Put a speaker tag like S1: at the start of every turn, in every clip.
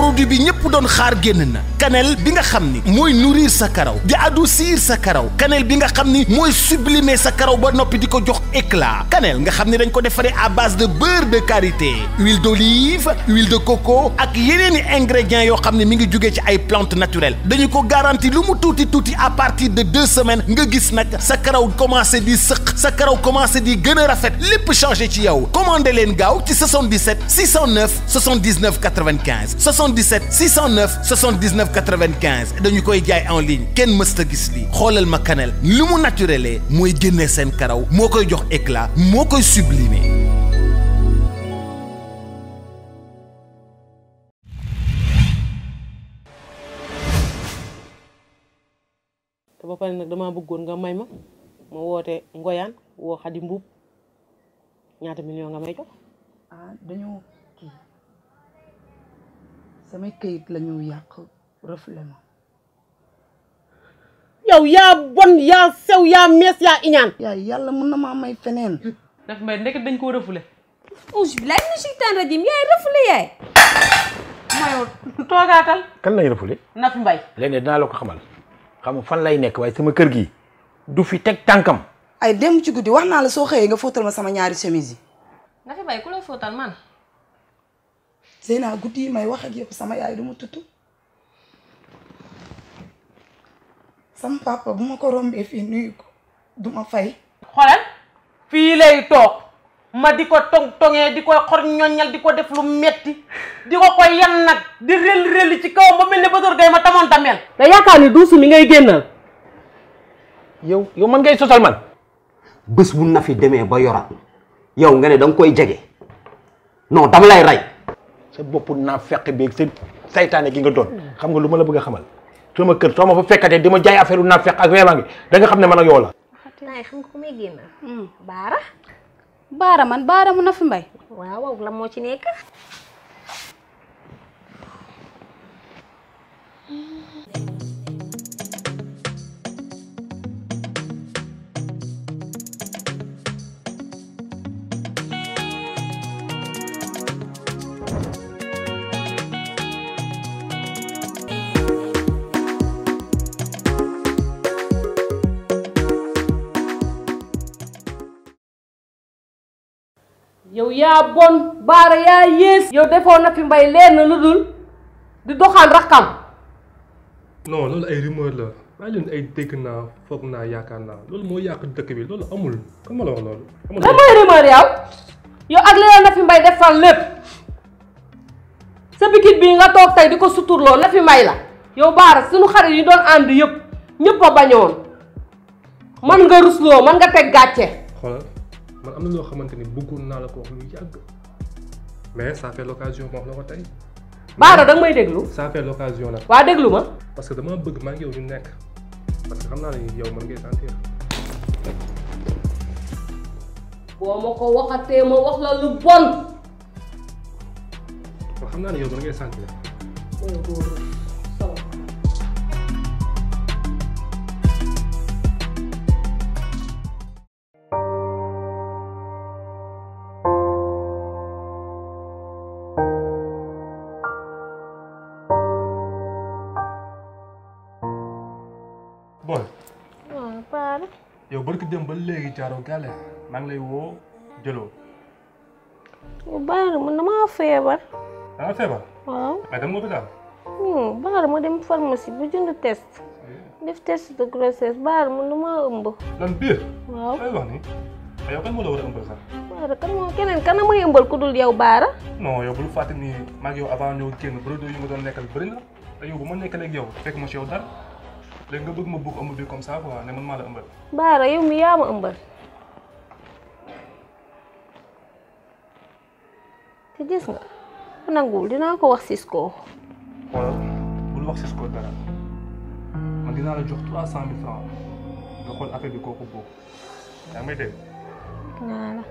S1: produit bi ñëpp doon xaar génn na cannelle bi nga xam ni mooy nourrir sa karaw di adoucir sa karaw cannelle bi nga xam ni mooy sublimer sa karaw ba noppi di ko jox éclat cannelle nga xam ni dañ ko defaree à base de beurre de karité huile d'olive huile de coco ak yeneeni ingrédients yoo xam ne mi ngi jugee ci ay plantes naturelles dañu ko garanti lu mu tuuti à partir de 2 semaines nga gis nag sa karaw commencé di sëq sa karaw commencé di gën a rafet lépp changé ci yow commandé leen gaaw ci 77 609 79 95 77 609 79 95 dañu koy jaay en ligne kenn mësta gis lii xoolal ma cannelle lu mu naturelé mooy génnee seen karaw moo koy jox éclat moo koy sublimer.
S2: te ba pare nag damaa bëggoon nga may ma woote ngoyaan woo Xadi Mbuub ñaata million nga may jox.
S3: ah dañoo kii samay këyit la ñu yàq refoulé ma.
S2: yow yaa bon yaa sew yaa mees yaa iñaan.
S3: yaay yàlla mën na maa may feneen.
S2: daf may ndeket dañ koo refoulé.
S4: auzu billaahi mina shaytaani rajiim yaay refoulé yaay.
S2: mooy toogaatal.
S5: kan lay refoulé.
S2: Nafi Mbay.
S5: léegi dinaa la ko xamal xam fan lay nekk waaye sama kër gi du fi teg tànkam.
S3: ay dem ci guddi wax naa la soo xëyee nga fóotal ma sama ñaari chemise yi.
S4: Nafi Mbay ku lay fóotal man.
S3: Zeyna guddi yi may wax ak yëpp sama yaay du ma tuttu. sama papa bu ma ko rombee fii nuyu ko du ma fay.
S2: xoolal fii lay toog ma di ko tongee di ko xor ñoññal di ko def lu metti di ko koy yan nag di rël ci kawam ba mel ne ba gay ma tamoon tamel. da yaakaar ni duusu mi ngay génnal.
S5: yow man ngay sosal man.
S6: bés bu Nafi demee ba yorat yow nga ne da nga koy jege non dama lay rey.
S5: sa bopp naa fekk beeg sa saytaane gi nga doon xam nga lu ma la bëgg a xamal sama kër soo ma fa fekkatee di ma jaay affaire naa fekk ak reemaa ngi da nga xam ne man ak yow la.
S4: naay xam nga ku may génnal. Baara.
S7: Baara man Baara mu Nafi Mbay.
S4: waaw la moo ci nekk.
S2: yow yaa bon Baara yaa yées. yow defoo Nafi Mbay leer na lu dul di doxaan rakkam.
S8: non loolu ay rumeur la waaye leen ay dégg naa foog naa yaakaar naa loolu moo yàq dëkk bi loolu amul kan ma la wax loolu. amul
S2: lan mooy rumeur yow ak li la Nafi Mbay defal lépp sa bikit bii nga toog tey di ko suturloo Nafi Mbay la. yow Baara suñu xarit yi doon ànd yëpp ñëpp a bañoon man nga rusloo man nga teg gàcce.
S8: xoolal man am na loo xamante ni bëggoon naa la ko wax lu yàgg mais ça fait l'occasion ma wax la ko tey.
S2: Baara danga may déglu.
S8: ça fait l'occasion nag.
S2: waa déglu ma.
S8: parce que dama bëgg maa ngi yow ñu nekk parce que xam naa ne yow mën ngay sentir.
S2: boo ma ko waxatee ma wax la lu bon.
S8: waaw xam naa ne yow mën ngay sentir. bon.
S4: waaw Baara.
S8: yow barki dem ba léegi jaaroo gàlle maa ngi lay woo jëloo.
S4: Baara man damaa feebar.
S8: da nga feebar.
S4: waaw.
S8: mais dem nga hôpital.
S4: Baara ma dem pharmacie bu jënd test. def test de grossesse Baara man damaa ëmb.
S8: lan biir.
S4: waaw
S8: lay wax ni mais yow kan moo la war a ëmbal sax.
S4: Baara kan moo keneen kan may ëmbal ku dul yow Baara.
S8: non yow bul fàtte ni maa ngi yow avant ñëw génn produit yi nga doon nekkal bëri na te yow bu ma nekkalee ak yow fekk ma si yow dara. léegi nga bëgg ma bugg ëmb bi comme ça quoi ne man maa la ëmbal.
S4: Baara yow mi yaa ma ëmbal. te gis nga bu nanguwul dinaa ko wax Cisco.
S8: xoolal bul wax Cisco dara man dinaa la jox 300 000 francs nga xool affaire bi kooku boobu yaa ngi may dégg.
S4: naa la.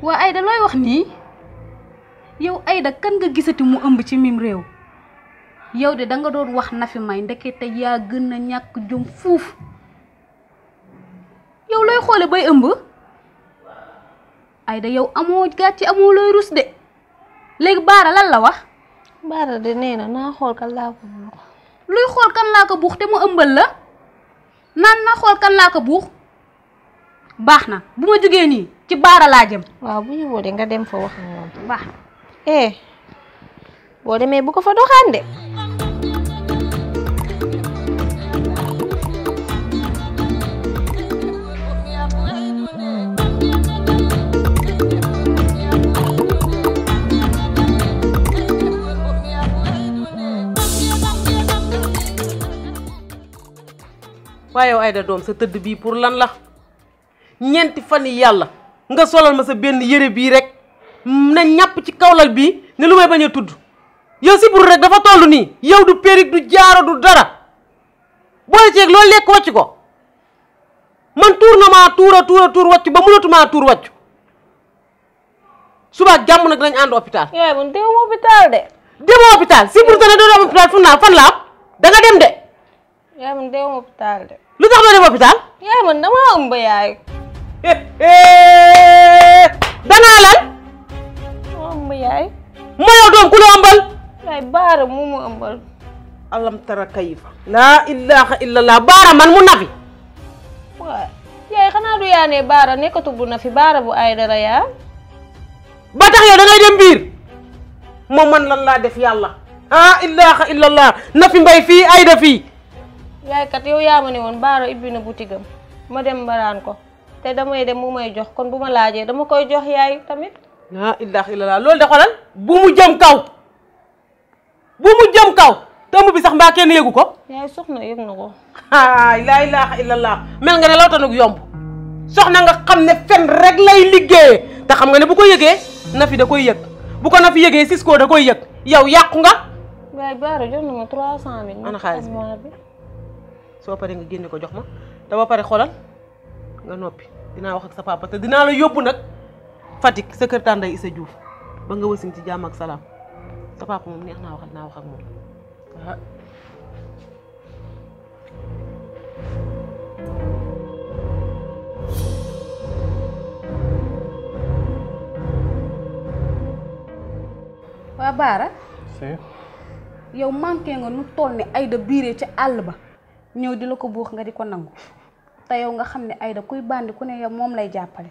S7: waa Aïda looy wax nii yow Aïda kan nga gisati mu ëmb ci mim réew yow de danga doon wax Nafi Mbay ndekete yaa gën a ñàkk jom fuuf yow looy xoole bay ëmb Aïda yow amoo gàcce amoo looy rus de léegi Baara lan la wax
S4: Baara de nee na naa xool kan laa ko buux.
S7: luy xool kan laa ko buux te mu ëmbal la naan na xool kan laa ko buux baax na bu ma jógee nii ci Baara laa jëm.
S4: waaw bu ñu wootee nga dem fa wax ak moom.
S7: baax na.
S4: boo demee bu ko fa doxaan de.
S2: waaye yow Aïda doom sa tëdd bii pour lan la ñeenti fan yi yàlla nga solal ma sa benn yére bii rek na ñàpp ci kawlal bii ne lu may bañ a tudd yow si buru rek dafa toll nii yow du périg du jaaro du dara boole ceeg loolu lekk wàcc ko man tuur na maa tuur wàcc ba mënatumaa tuur wàcc suba jàmm nag dañ ànd hôpital.
S4: yaay man demoo hôpital de.
S2: demoo hôpital si buru ne doo dem hôpital fan la am da nga dem de.
S4: yaay man demoo hôpital de.
S2: lu tax doo dem hôpital.
S4: yaay man damaa ëmb yaay.
S2: danaa lan.
S4: maa ëmb yaay.
S2: moo doom ku la ëmbal.
S4: yaay Baara mu mu ëmbal.
S2: alam tara kayifa. laa ilaha illallah Baara man mu nafi.
S4: waaw yaay xanaa du yaa ne Baara nekkatu bu nafi Baara bu Aïda la yaa.
S2: ba tax yow da ngay dem biir moom man lan laa def yàlla. ah ilaha illallah nafi mbay fii Aïda fii.
S4: yaay kat yow yaa ma ne woon Baara ibbi na boutique am ma dem mbaraan ko te damay dem mu may jox kon bu ma laajee dama koy jox yaay tamit.
S2: laa ilaha illallah loolu de xoolal bu mu jëm kaw tëmb bi sax mbaa kenn yëgu ko.
S4: yaay soxna yëg na ko.
S2: ah laa ilaha illallah mel nga ne lawtanug yomb soxna nga xam ne fen rek lay liggéeyee te xam nga ne bu ko yëgee Nafi da koy yëg bu ko Nafi yëgee Cisco da koy yëg yow yàqu nga.
S4: yaay Baara jox na ma 300 000.
S2: ana xaalis bi soo paree nga génne ko jox ma te ba pare xoolal nga noppi dinaa wax ak sa papa te dinaa la yóbbu nag Fatick sa kër tànday Issa Diouf ba nga wasin ci jàmm ak salaam sa papa moom neex naa waxal naa wax ak moom ah.
S7: waa Baara.
S8: si.
S7: yow manqué nga nu toll ni Aïda biiree ci àll ba ñëw di la ko buux nga di ko nangu te yow nga xam ne Aïda kuy bandi ku ne yow moom lay jàppale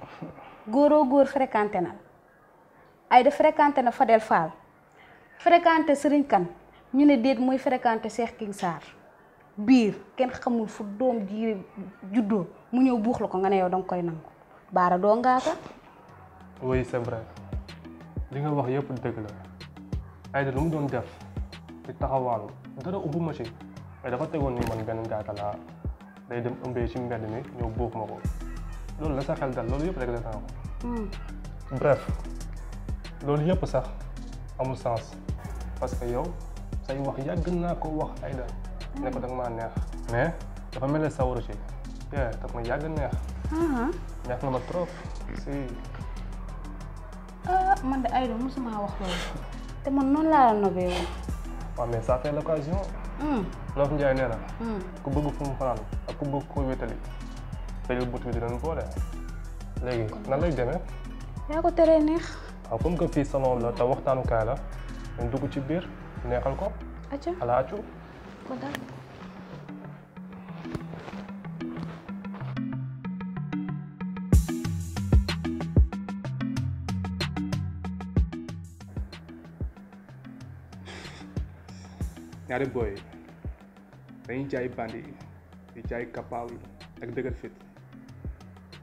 S7: góoroo góor fréquenté na Aïda fréquenté na Fadel Fall fréquenté Serigne Kane ñu ne déet muy fréquenté Cheikh King Sarr biir kenn xamul fu doom ji juddoo mu ñëw buux la ko nga ne yow danga koy nangu Baara doo ngaaka.
S8: oui c'est vrai li nga wax yëpp dëgg la Aïda lu mu doon def ci taxawaalu dara ubbu ma ci mais dafa tegoon ni man benn ngaaka laa day dem ëmbee ci mbedd mi ñëw buux ma ko loolu la sa xel dal loolu yëpp rek la ko bref loolu yëpp sax amul sens parce que yow say wax yàgg naa ko wax Aïda ne ko danga maa neex mais dafa mel ne sawaru ci daf ma yàgg neex neex na ma trop si
S7: man de Aïda mosuma wax loolu te man noonu laa la nobee woon.
S8: waaw mais ça fait l'occasion. Loof Njaay nee na ku bëgg fu mu fanaan ak ku bëgg koo wétali tëjul bunt bi dinañ boole léegi nan lay demee.
S7: yaa ko teree neex.
S8: waaw comme que fii salon la te waxtaanukaay la ñu dugg ci biir neexal ko.
S7: acca
S8: ala accu
S7: ko daal.
S8: ñaari booy dañuy jaay bandi yi di jaay kapaaw yi ak dëgër fit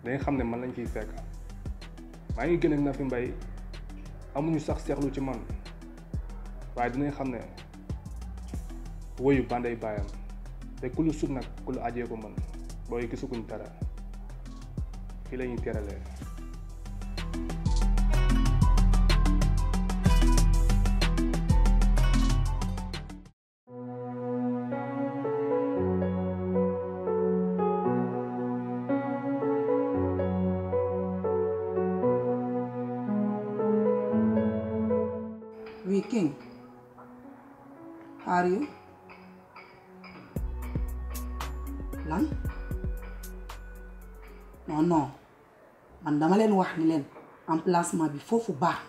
S8: dañuy xam ne man lañ ciy fekk maa ngi gën ak Nafi Mbaye amuñu sax seexlu ci man waaye dinañ xam ne woyu banday baayam te ku lu sut nag ku lu ajee ko man booy gisukuñ dara fii la ñuy teralee.
S3: Oui, King. How are you? Lan? non non man dama leen wax ni leen emplacement bi foofu baax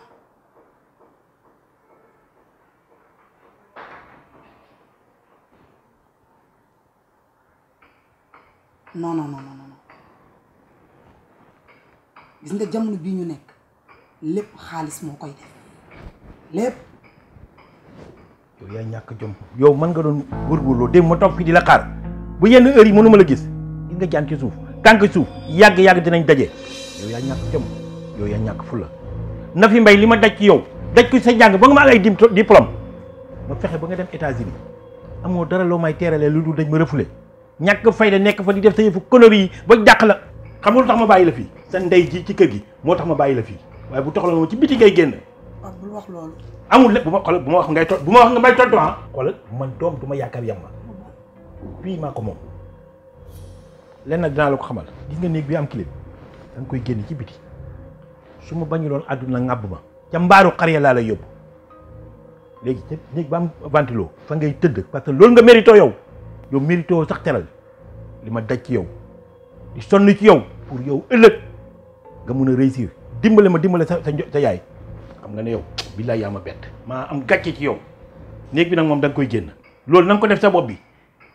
S3: na non gis nga jamono bii ñu nekk lépp xaalis moo koy def lépp.
S5: yow yaa ñàkk jom yow man nga doon góorgóorloo dem ma toog fii di la xaar bu yenn heure yi mënuma la gis nga jaan ci suuf tànk suuf yàgg dinañ daje yow yaa ñàkk jom yow yaa ñàkk fulla na fi mbay li ma daj ci yow daj ko sa jàng ba nga ma am ay diplôme ma fexe ba nga dem États-Unis amoo dara loo may teeralee lu dul dañ ma refoulé ñàkk fayda nekk fa di def sa yëfu conneries yi ba dàq la xam nga lu tax ma bàyyi la fii sa ndey ji ci kër gi moo tax ma bàyyi la fii waaye bu taxaloon ma ci biti ngay génn.
S3: waaw bul wax loolu.
S5: amul lépp bu ma xoolal bu ma wax ngay bu ma wax nga may tontu ah. xoolal man doom du ma yaakaar yamma fii maa ko moom lenn nag dinaa la ko xamal gis nga néeg bi am clé da nga koy génn ci biti su ma bañuloon àdduna ŋàbb ma ca mbaaru xar ya laa lay yóbbu léegi ca néeg ba am ventilo fa ngay tëdd parce que loolu nga mérito yow mérito sax teral li ma daj ci yow di sonn ci yow pour yow ëllëg nga mun a réussir dimbale sa yaay xam nga ne yow billaay yaa ma bett maa am gàcce ci yow néeg bi nag moom da nga koy génn loolu na nga ko def sa bopp bi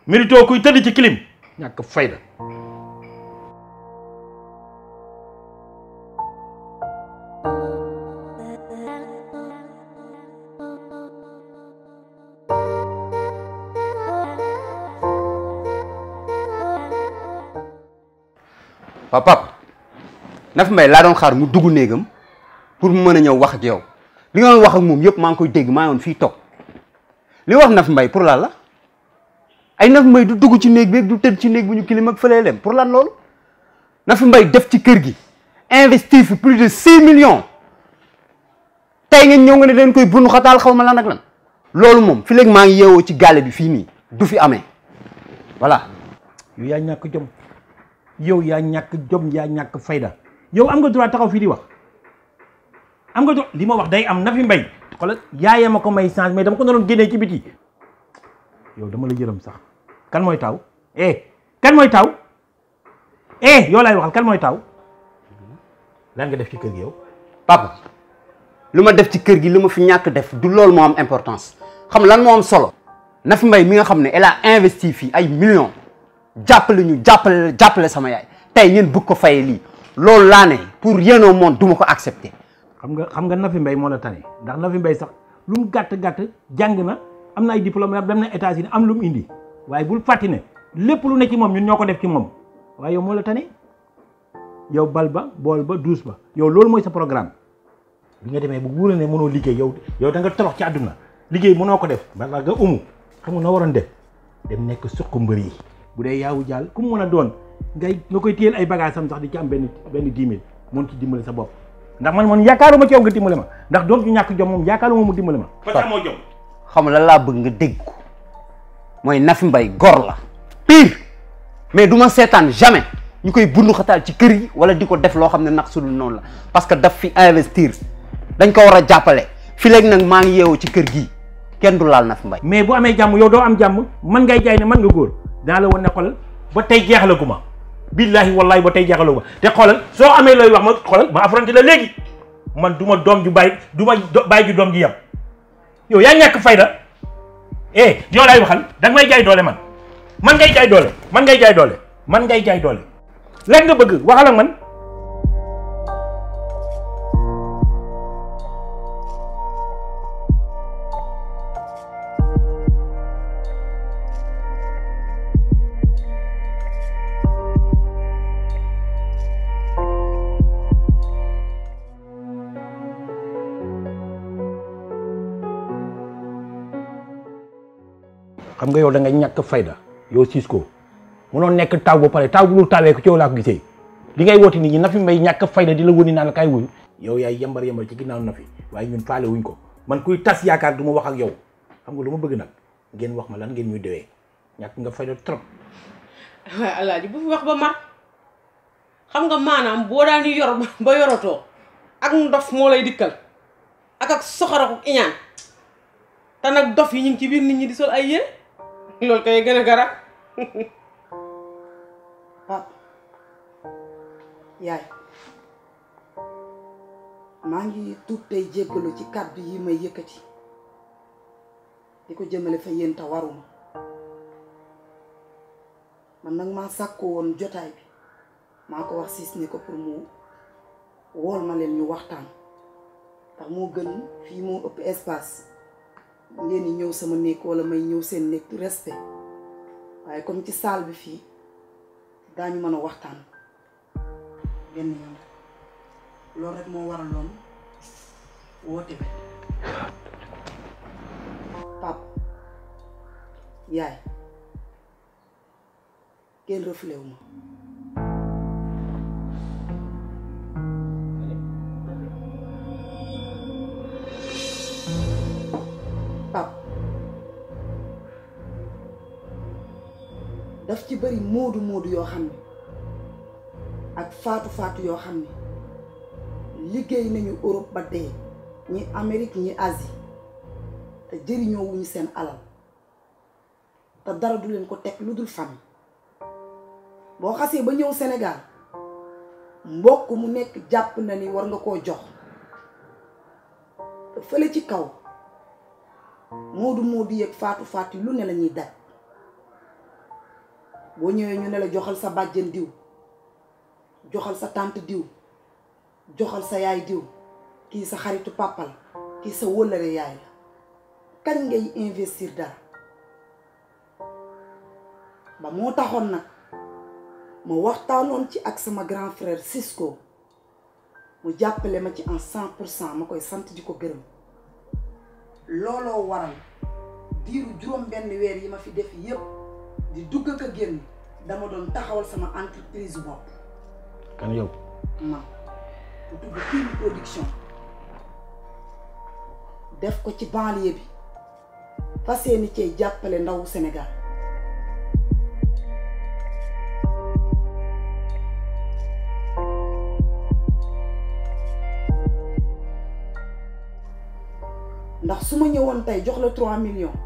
S5: mérito kuy tëdd ci clim ñàkk fayda.
S6: papa Nafi Mbaye laa doon xaar mu dugg néegam pour mu mën a ñëw wax ak yow li nga doon wax ak moom yëpp maa ngi koy dégg maa ngi woon fii toog li wax Nafi Mbaye pour lan la ay Nafi Mbaye du dugg ci néeg bi du tëdd ci néeg bu ñu kilim ak fële lem pour lan loolu Nafi Mbaye def ci kër gi investir fi plus de 6 millions tey ngeen ñëw nga ne leen koy bunu xataal xaw ma lan ak lan loolu moom fi léegi maa ngi yeewoo ci gàlle bi fii nii du fi amee voilà.
S5: yow yaa ñàkk jom yow yaa ñàkk jom yaa ñàkk fayda yow am nga droit taxaw fii di wax am nga droit li ma wax day am Nafi Mbaye xoolal yaayee ma ko may change mais dama ko doon génnee ci biti yow dama la yërëm sax kan mooy taw kan mooy taw yow laay waxal kan mooy taw lan nga def ci kër gi yow.
S6: papa lu ma def ci kër gi lu ma fi ñàkk def du loolu moo am importance xam lan moo am solo Nafi Mbaye mi nga xam ne elle a investi fii ay millions jàppale sama yaay tey ngeen bëgg ko fayee lii loolu laa ne pour rien au monde du ma ko accepter.
S5: xam nga Nafi Mbaye moo la tane ndax Nafi Mbaye sax lu mu gàtt jàng na am na ay diplôme dem na États-Unis am lu mu indi waaye bul fàtti ne lépp lu ne ci moom ñun ñoo ko def ci moom waaye yow moo la tane yow bal ba bool ba duus ba yow loolu mooy sa programme bi nga demee bu wóoree ne mënoo liggéey yow da nga torox ci àdduna liggéey mënoo ko def bala nga umu xam nga noo waroon def dem nekk suq mbër yi bu dee yaawu jàll ku mu mën a doon nga koy téyel ay bagage am sax di ci am benn 10 000 mën ci dimbale sa bopp ndax man yaakaaruma ci yow nga dimbale ma ndax doom ju ñàkk jom moom yaakaaruma mu dimbale ma parce que moo jom
S6: xam lan laa bëgg nga dégg ko mooy Nafi Mbaye gor la pire mais du ma seetaan jamais ñu koy bundu xataal ci kër yi wala di ko def loo xam ne nag sudul noonu la parce que daf fi investir dañ ko war a jàppale fi léegi nag maa ngi yeewoo ci kër gii kenn du laal Nafi Mbaye
S5: mais bu amee jàmm yow doo am jàmm man ngay jaay ne man nga góor daa la woon ne xoolal ba tey jeexalagu ma billaahi wallaahi ba tey jeexalagu ma te xoolal soo amee looy wax ma xoolal ma affronté la léegi man du ma doom ju bàyyi du ma bàyyi ju doom ji yem yow yaa ñàkk fayda yow laay waxal danga may jaay doole man ngay jaay doole man ngay jaay doole lan nga bëgg waxal ak man xam nga yow da nga ñàkk fayda yow siis ko mënoo nekk taw ba pare taw bu lu tawee ko ci yow laa ko gisee li ngay woote nit ñi Nafi Mbaye ñàkk fayda di la wóni naan kaay wuyu yow yaay yambar ci ginnaaw Nafi waaye ñun faale wuñ ko man kuy tas yaakaar du ma wax ak yow xam nga lu ma bëgg nag ngeen wax ma lan ngeen ñuy dewee ñàkk nga fayda trop.
S2: waaye Alaaji bu fi wax ba mar xam nga maanaam boo daan yor ba yorotoo ak ndof moo lay dikkal ak soxora ko iñaan te nag dof yi ñu ngi ci biir nit ñi di sol ay yére loolu kay gën a garab.
S3: papa Nafi Mbaye mi nga xam ne moo investi fii ay millions jàppale ñu jàppale sama yaay tey ngeen bëgg ko fayee lii loolu moo am importance xam lan moo am solo yaay maa ngi tuub tey jéggalu ci kàddu yi may yëkkati di ko jëmale fa yéen ta waruma man nag maa sàkko woon jotaay bi maa ko wax siis ni ko pour mu wool ma leen ñu waxtaan ndax moo gën fii moo ëpp espace ngeen di ñëw sama néeg wala may ñëw seen néeg du respect waaye comme ci salle bi fii daañu mën a waxtaan benn yoon loolu rek moo waraloon woote bi pap yaay kenn refoulé wu ma pap daf ci bari moodu yoo xam ne ak faatu yoo xam ne liggéey nañu Europe ba dee ñi Amérique ñi Asie te jëriñoo wuñu seen alal te dara du leen ko teg lu dul famille boo xasee ba ñëw Sénégal mbokk mu nekk jàpp na ni war nga koo jox te fële ci kaw moodu yeeg faatu lu ne la ñuy daj boo ñëwee ñu ne la joxal sa bàjjen diw joxal sa tante diw joxal sa yaay diw kii sa xaritu pàppal kii sa wëllëre yaay la kañ ngay investir dara ba moo taxoon nag ma waxtaanoon ci ak sama grand frère Cisco mu jàppale ma ci en 100% ma koy sant di ko gërëm looloo waral diiru juróom benn weer yi ma fi def yépp di dugg ak a génn dama doon taxawal sama entreprise bopp
S5: kan yow
S3: ma bu tudd Koorou production def ko ci banlieue bi fas yéene cee jàppale ndawu Sénégal ndax su ma ñëwoon tey jox la 3 millions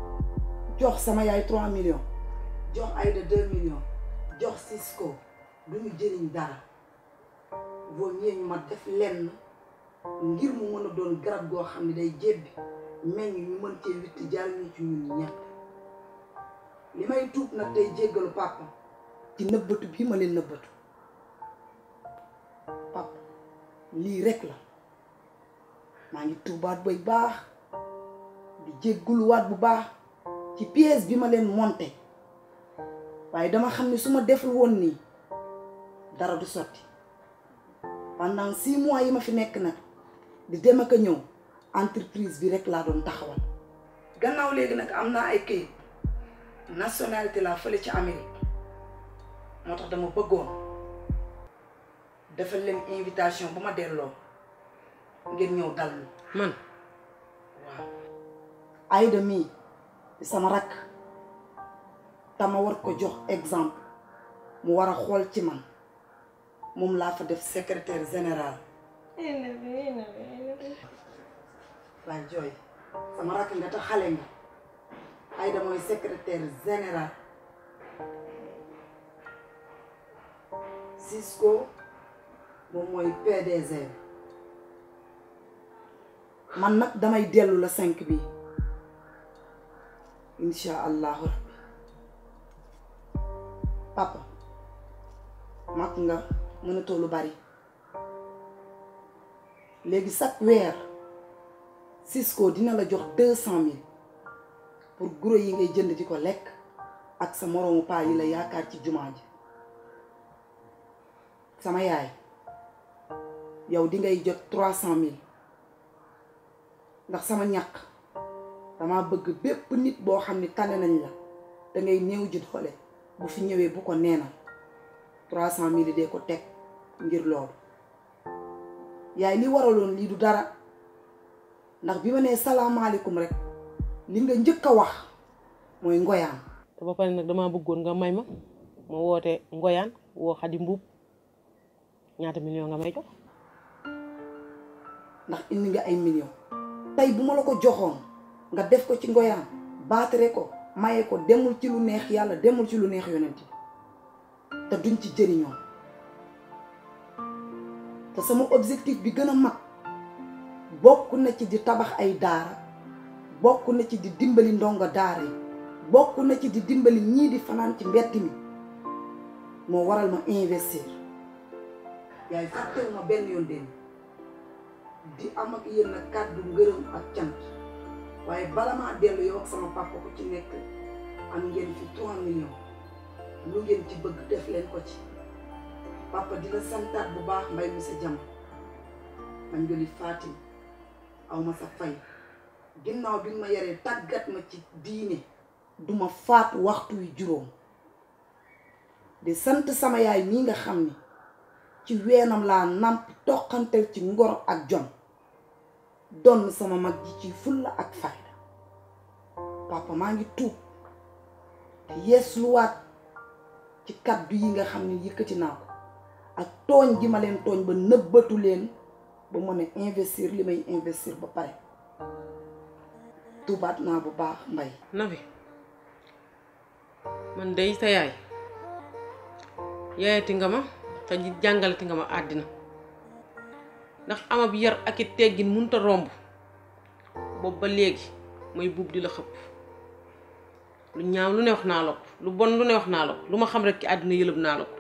S3: jox sama yaay 3 millions jox Aïda 2 millions jox Cisco du ñu jëriñ dara boo ñëwee ñu ma def lenn ngir mu mën a doon garab goo xam ne day jébbi meññ ñu mën cee witti jariñu ci ñun ñëpp li may tuub nag tey jéggalu papa ci nëbbatu bii ma leen nëbbatu papa lii rek la maa ngi tuubaat bay baax di jégguluwaat bu baax ci pièce bi ma leen monté waaye dama xam ne su ma deful woon nii dara du sotti pendant 6 mois yi ma fi nekk nag di dem ak a ñëw entreprise bi rek laa doon taxawal gannaaw léegi nag am naa ay këyit nationalité laa fële ci Amérique moo tax dama bëggoon defal leen invitation bu ma delloo ngeen ñëw dal
S2: man
S3: waaw Aïda mii di sama rakk tama war ko jox exemple mu war a xool ci man moom laa fa def secrétaire général waaye jooy sama rakk nga te xale nga Aïda mooy secrétaire général Cisco moom mooy PDG man nag damay dellu la 5 bi insha allahu rabbi papa mag nga mënatoo lu bari léegi chaque weer Cisco dina la jox 200 000 pour guro yi ngay jënd di ko lekk ak sa moroomu paa yi la yaakaar ci jumaa ji sama yaay yow di ngay jot 300 000 ndax sama ñàkk dama bëgg bépp nit boo xam ne tane nañ la da ngay néew ji doole bu fi ñëwee bu ko neenal 300 000 dee ko teg ngir loolu yaay li waraloon lii du dara ndax bi ma nee salaamaaleykum rek li nga njëkk a wax mooy ngoyaan
S2: te ba pare nag damaa bëggoon nga may ma woote ngoyaan woo Xadi Mbuub ñaata million nga may jox
S3: ndax indi nga ay millions tey bu ma la ko joxoon nga def ko ci ngoyaan baatare ko maye ko demul ci lu neex yàlla demul ci lu neex yonent bi te duñ ci jëriñoo te sama objectif bi gën a mag bokk na ci di tabax ay daara bokk na ci di dimbali ndongo daara yi bokk na ci di dimbali ñii di fanaan ci mbett mi moo waral ma investir yaay fàttewu ma benn yoon den di am ak yéen nag kàddu ngërëm ak cant waaye bala maa dellu yow ak sama papa ku ci nekk am ngeen fi 3 millions lu ngeen ci bëgg def leen ko ci papa dina santaat bu baax mbay mi sa jam man nga li Fatim aw ma sa fay ginnaaw bi ma yaree tàggat ma ci diine duma faat waxtu wi juróom di sant sama yaay mii nga xam ni ci weenam laa namp toqantel ci ngor ak jom donn sama mag ji ci fulla ak fayda papa maa ngi tuub te yeesluwaat ci kaddu yi nga xam ne yëkkati naa ko ak tooñ gi ma leen tooñ ba nëbbatu leen ba mën a investir li may investir ba pare tuubaat naa bu baax mbay
S2: Nafi man day sa yaay yaayati nga ma te jàngalati nga ma àddina ndax amab yar ak i teggin munta romb boobu ba léegi mooy buub di la xëpp lu ñaaw lu ne wax naa la ko lu bon lu ne wax naa la ko lu ma xam rek ci àddina yëlëb naa la ko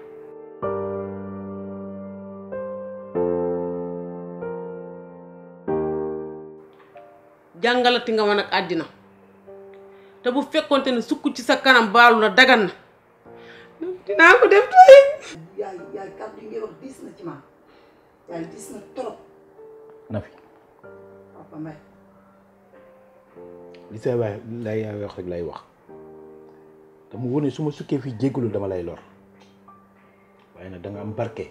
S2: jàngalati nga ma nag àddina te bu fekkonte ne sukk ci sa kanam baalu la dagan na dinaa ko def tey
S3: yaay kàddu yi ngay wax diis na ci man yaay diis na trop
S5: Nafi
S3: papa mbay
S5: li sa waay lay wax rek lay wax dama wone su ma sukkee fii jéggalu dama lay lor waaye nag da nga am barke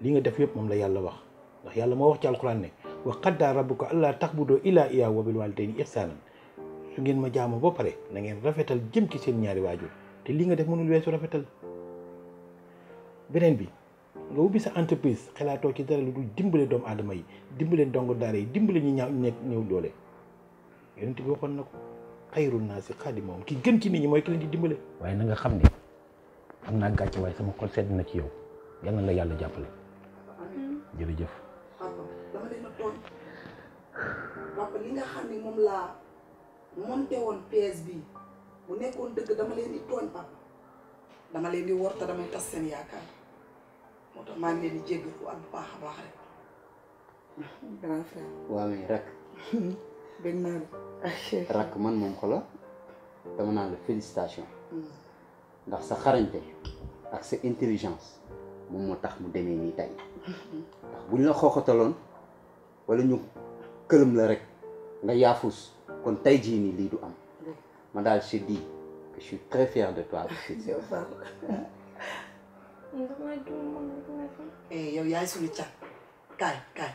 S5: li nga def yëpp moom la yàlla wax ndax yàlla moo wax ci alxuraan ne wa qaddaa rabbuka allaa ta'budu illaa iyyaahu wa bil waalidayni ihsaanan su ngeen ma jaamu ba pare na ngeen rafetal jëm ci seen ñaari waajur te li nga def mënul weesu rafetal beneen bi nga ubbi sa entreprise xalaatoo ci dara lu dul dimbale doomu aadama yi dimbale ndongo daara yi dimbale ñu ñaaw nekk ñëw doole yonent bi waxoon na ko xayrun naasi xaadimuhum ki gën ci nit ñi mooy ki leen di dimbale. waaye na nga xam ne am naa gàcce waaye sama xol sedd na ci yow yal na la yàlla jàppale jërëjëf.
S3: papa dama leen a tooñ papa li nga xam ne moom laa monté woon PS bi bu nekkoon dëgg dama leen di tooñ papa dama leen di wor te damay tas seen yaakaar moo tax maa ngi leen di jéggalu ak bu baax a baax rek. grand frère.
S6: waa mais rak
S3: bëgg naa la.
S6: rak man moom ko la dama naan la félicitation ndax sa xarañte ak sa intelligence moom moo tax mu demee nii tey ndax buñ la xooxataloon wala ñu këlëm la rek nga yaafus kon tey jii nii lii du am ma daal je dis que je suis très fier de toi.
S3: yow yaay suñu cat kaay kaay